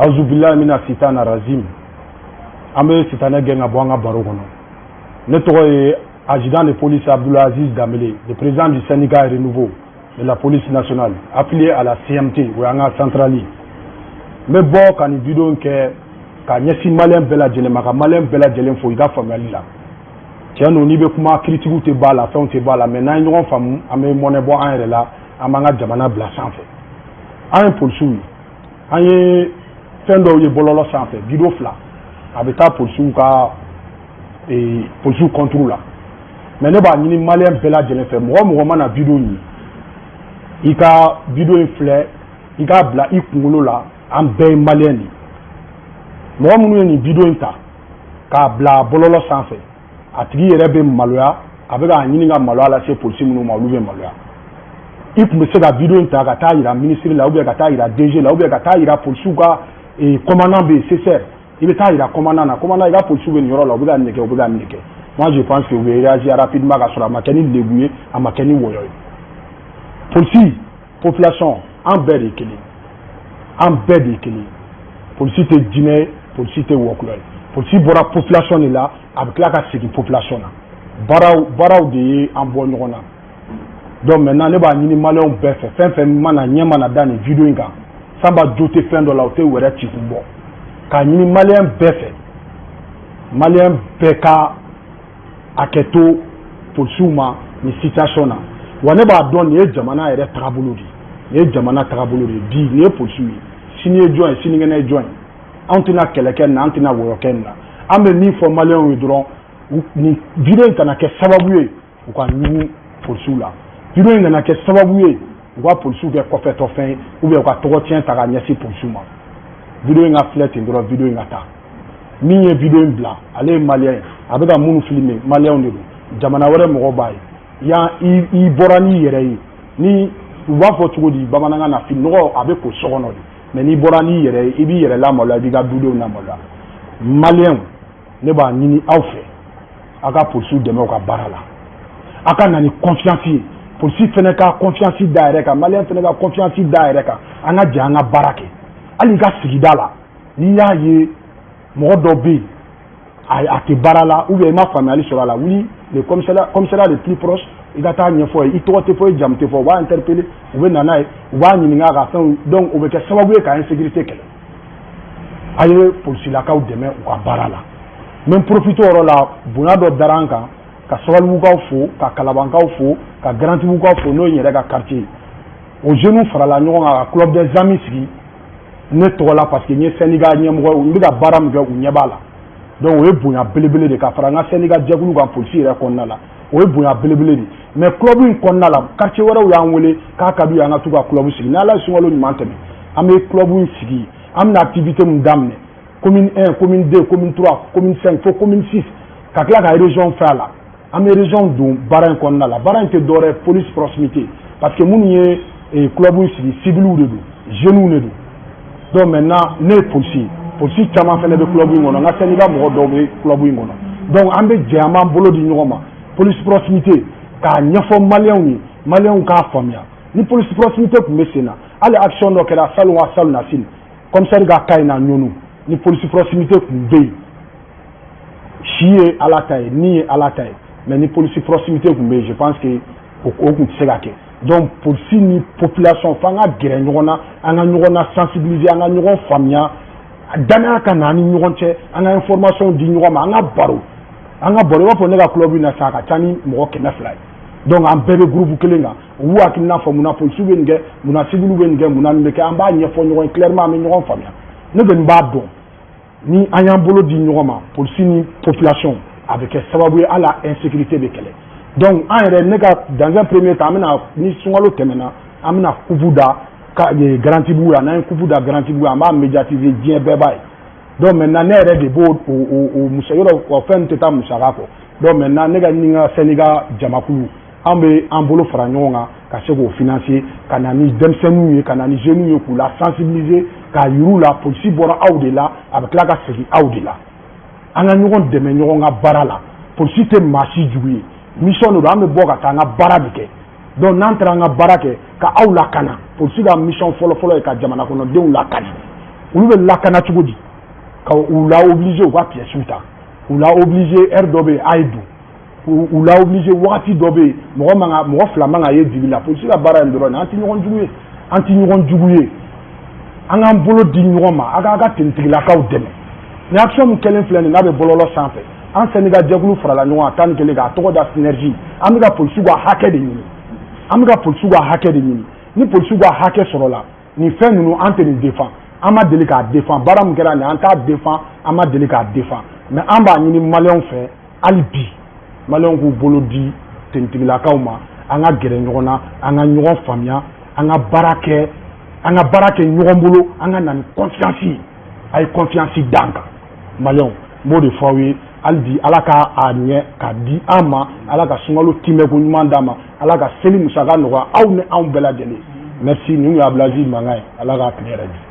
Auzubillahi mina sitana rajim. An bɛ sitanɛ gɛn ka bɔ an ka baro kɔnɔ. Ne tɔgɔ ye adjudant de police Abdoulaye Dambélé, le président du syndicat Renouveau de la police nationale, affilié à la CMT, o y'an ka centrale ye. N bɛ bɔ ka nin vidéo in kɛ ka ɲɛsin maliyɛn bɛɛ lajɛlen ma, ka maliyɛn bɛɛ lajɛlen fo i ka faamuyali la. Tiɲɛ don, n'i bɛ kuma, critiques tɛ b'a la, fɛnw tɛ b'a la, mais n'an ye ɲɔgɔn faamu, an bɛ mɔnɛ bɔ an yɛrɛ la, an b'an ka jamana bila sanfɛ. An ye polisiw ye, an ye fɛn dɔw ye bɔlɔlɔ sanfɛ, vidéo fila, a bɛ taa polisiw ka polisiw contre la. Mais ne b'a ɲini maliyɛn bɛɛ lajɛlen fɛ, mɔgɔ mɔgɔ mana vidéo in ye, i ka vidéo in filɛ, i k'a bila i kunkolo la, an bɛɛ ye maliyɛn de ye. Mɔgɔ minnu ye nin vidéo in ta k'a bila bɔlɔlɔ sanfɛ, a tigi yɛrɛ bɛ maloya, a bɛ k'a ɲini ka maloya lase polisi minnu ma, olu bɛ maloya. I tun bɛ se ka vidéo in ta ka taa yira ministre la, ou bien ka taa yira DG la, ou bien ka taa yira polisiw ka commandant bɛ yen, CSR, i bɛ taa yira commandant na: commandant, i ka polisiw bɛ nin yɔrɔ la, u bɛ ka nin de kɛ, u bɛ ka nin de kɛ. Moi, je pense que u bɛ réagir rapidement, ka sɔrɔ a ma kɛ ni lebu ye, a ma kɛ ni wɔyɔ ye. Polisi, population, an bɛɛ de ye kelen, an bɛɛ de ye kelen. Polisi tɛ jinɛ ye, polisi tɛ wɔkulɔ ye. Polisi bɔra population de la, a bɛ tila ka segin population na. Baaraw, baaraw de ye an bɔ ɲɔgɔn na. Donc maintenant, ne b'a ɲini maliyɛnw bɛɛ fɛ, fɛn fɛn mana ɲɛ mana da nin vidéo in kan, sanba jo tɛ fɛn dɔ la, o tɛ wɛrɛ ci kun bɔ, k'a ɲini maliyɛn bɛɛ fɛ, maliyɛn bɛɛ ka hakɛ to polisiw ma nin situation na. Wa ne b'a dɔn, nin ye jamana yɛrɛ tagabolo de ye, nin ye jamana tagabolo de ye. Bi nin ye polisiw ye, sini ye jɔn ye, sinikɛnɛ ye jɔn ye? Anw tɛna kɛlɛ kɛ nin na, an tɛna wɔyɔ kɛ nin na. An bɛ min fɔ maliyɛnw ye dɔrɔn, nin vidéo in kana kɛ sababu ye u ka ɲugu polisiw la, vidéo in kana kɛ sababu ye u ka polisiw kɛ kɔfɛtɔfɛn ye, ou bien u ka tɔgɔ tiɲɛ ta ka ɲɛsin polisiw ma. Vidéo in ka filɛ ten dɔrɔn, vidéo in ka taa. Min ye vidéo in bila, ale ye maliyɛn ye, a bɛ ka minnu filmer, maliyɛnw de don, jamana wɛrɛ mɔgɔw b'a ye. Yan i bɔra n'i yɛrɛ ye, ni u b'a fɔ cogo di bamanankan na, nɔgɔ a bɛ ko so kɔnɔ de, mais n'i bɔra n'i yɛrɛ ye, i b'i yɛrɛ lamaloya, i b'i ka dudenw lamaloya. Maliyɛnw, ne b'a ɲini aw fɛ, aw ka polisiw dɛmɛ u ka baara la, aw ka na ni confiance ye, polisi fɛnɛ ka confiance da yɛrɛ kan, maliyɛn fɛnɛ ka confiance da yɛrɛ kan, an ka jɛ an ka baara kɛ. Hali i ka sigida la, n'i y'a ye mɔgɔ dɔ bɛ yen, a tɛ baara la, ou bien i ma faamuyali sɔrɔ a la, wuli, le commissariat, commissariat le plus proche, i ka taa ɲɛfɔ ye. I tɔgɔ tɛ fɔ, i jamu tɛ fɔ, u b'a interpeller, u bɛ na n'a ye, u b'a ɲininka a ka fɛnw. Donc o bɛ kɛ sababu ye ka insécurité kɛlɛ. A ye polisilakaw dɛmɛ u ka baara la. N bɛ n profiter o yɔrɔ la, bonya dɔ dara an kan, ka Sabalibugukaw fo, ka Kalabankaw fo, ka Garantibugukaw fo, n'o ye n yɛrɛ ka quartier ye. O jeunes farala ɲɔgɔn kan ka club des amis sigi ne tɔgɔ la, parce que n ye syndicat ɲɛmɔgɔ ye, n bɛ ka baara min kɛ, u ɲɛ b'a la. Donc o ye bonya belebele de ka fara n ka syndicat jɛkulu kan polisi yɛrɛ kɔnɔna la, o ye bonya belebele de. Mais club in kɔnɔna la, quartier wɛrɛw y'an wele k'a ka d'u ye an ka t'u ka club sigi. N'Ala ye sunkalo ɲuman tɛmɛ, an bɛ club in sigi, an bɛna activité mun daminɛ, commune 1, commune 2, commune 3, commune 5 fo commune 6, ka tila ka région fɛ a la. An bɛ région don baara in kɔnɔna la. Baara in tɛ dɔwɛrɛ ye, police proximité, parce que minnu ye club in sigi, civils de don, jeunes de don. Donc maintenant, ne ye polisi ye, polisi caman fana bɛ club in kɔnɔ, n ka syndicat mɔgɔ dɔw bɛ club in kɔnɔ. Donc an bɛ jɛ, an b'an bolo di ɲɔgɔn ma, police proximité, k'a ɲɛfɔ maliyɛnw ye, maliyɛnw k'a faamuya. Ni police proximité tun bɛ sen na, hali action dɔ kɛra salon wa salon na sini, commissaire ka cas in na ɲɔnu, ni police proximité tun bɛ yen, si ye Ala ta ye, ni ye Ala ta ye, mais ni police proximité tun bɛ yen, je pense que o tun tɛ se ka kɛ. Donc polisi ni population, f'an ka gɛrɛ ɲɔgɔn na, an ka ɲɔgɔn na sensibiliser, an ka ɲɔgɔn faamuya, danaya ka na an ni ɲɔgɔn cɛ, an ka information di ɲɔgɔn ma, an ka baro, an ka baro. I b'a fɔ ne ka club in na sisan, a ka ca ni mɔgɔ 200 ye. Donc an bɛɛ bɛ groupe kelen kan, u b'u hakilina fɔ: munna polisiw bɛ nin kɛ, munna civils bɛ nin kɛ, munna nin bɛ kɛ? An b'a ɲɛfɔ ɲɔgɔn ye clairement, an bɛ ɲɔgɔn faamuya. Ne kɔni b'a dɔn, ni an y'an bolo di ɲɔgɔn ma, polisi ni population, a bɛ kɛ sababu ye hali insécurité bɛ kɛlɛ. Donc an yɛrɛ, ne ka, dans un premier temps, an bɛna, ni sunkalo tɛmɛna, an bɛna coupe da ka Garantibugu yan. N'an ye coupe da Garantibugu yan, an b'a médiatiser, diɲɛ bɛɛ b'a ye. Donc maintenant, ne yɛrɛ de b'o o musa yɔrɔ, o fɛn tɛ taa musaka kɔ. Donc maintenant, ne ka ni n ka syndicat jamakulu, an bɛ an bolo fara ɲɔgɔn kan ka se k'o financer, ka na ni denmisɛnninw ye, ka na ni jeunes ye, k'u la sensibiliser, k'a yir'u la polisi bɔra aw de la, a bɛ tila ka segin aw de la. An ka ɲɔgɔn dɛmɛ ɲɔgɔn ka baara la. Polisi tɛ maa si jugu ye, mission de don, an bɛ bɔ ka taa an ka baara de kɛ. Donc n'an taara an ka baara kɛ ka aw lakana, polisi ka mission fɔlɔ-fɔlɔ ye ka jamana kɔnɔdenw lakana. Olu bɛ lakana cogo di? Ka u la obligé u ka pièces ta, u la obligé heure dɔ bɛ yen, a ye don, u la obligé wagati dɔ bɛ yen, mɔgɔ man ka, mɔgɔ fila man ka ye dibi la. Polisi ka baara ye dɔrɔn, an tɛ ɲɔgɔn jugu ye, an tɛ ɲɔgɔn jugu ye. An k'an bolo di ɲɔgɔn ma, a k'a ka tenitigilakaw dɛmɛ. Ni action min kɛlen filɛ nin n'a bɛ bɔlɔlɔ sanfɛ, an syndicat jɛkulu farala ɲɔgɔn kan 11 k'a tɔgɔ da synergie. An bɛ ka polisiw ka hakɛ de ɲini, an bɛ ka polisiw ka hakɛ de ɲini. Ni polisiw ka hakɛ sɔrɔla, nin fɛn ninnu, an tɛ nin défend, an ma deli k'a défend. Baara min kɛra nin, an t'a défend, an ma deli k'a défend. Mais an b'a ɲini maliyɛnw fɛ hali bi, maliyɛnw k'u bolo di tenitigilakaw ma, an ka gɛrɛ ɲɔgɔn na, an ka ɲɔgɔn faamuya, an ka baara kɛ, an ka baara kɛ ɲɔgɔn bolo, an ka na ni confiance ye. A ye confiance d'an kan, maliyɛnw. N b'o de fɔ aw ye hali bi. Ala ka a ɲɛ k'a di an ma, Ala ka sunkalo timɛko ɲuman d'an ma, Ala ka seli musaka nɔgɔya aw ni anw bɛɛ lajɛlen. Merci. Nin ye Abdulaziz mankan ye. Ala k'a tile yɛrɛ di.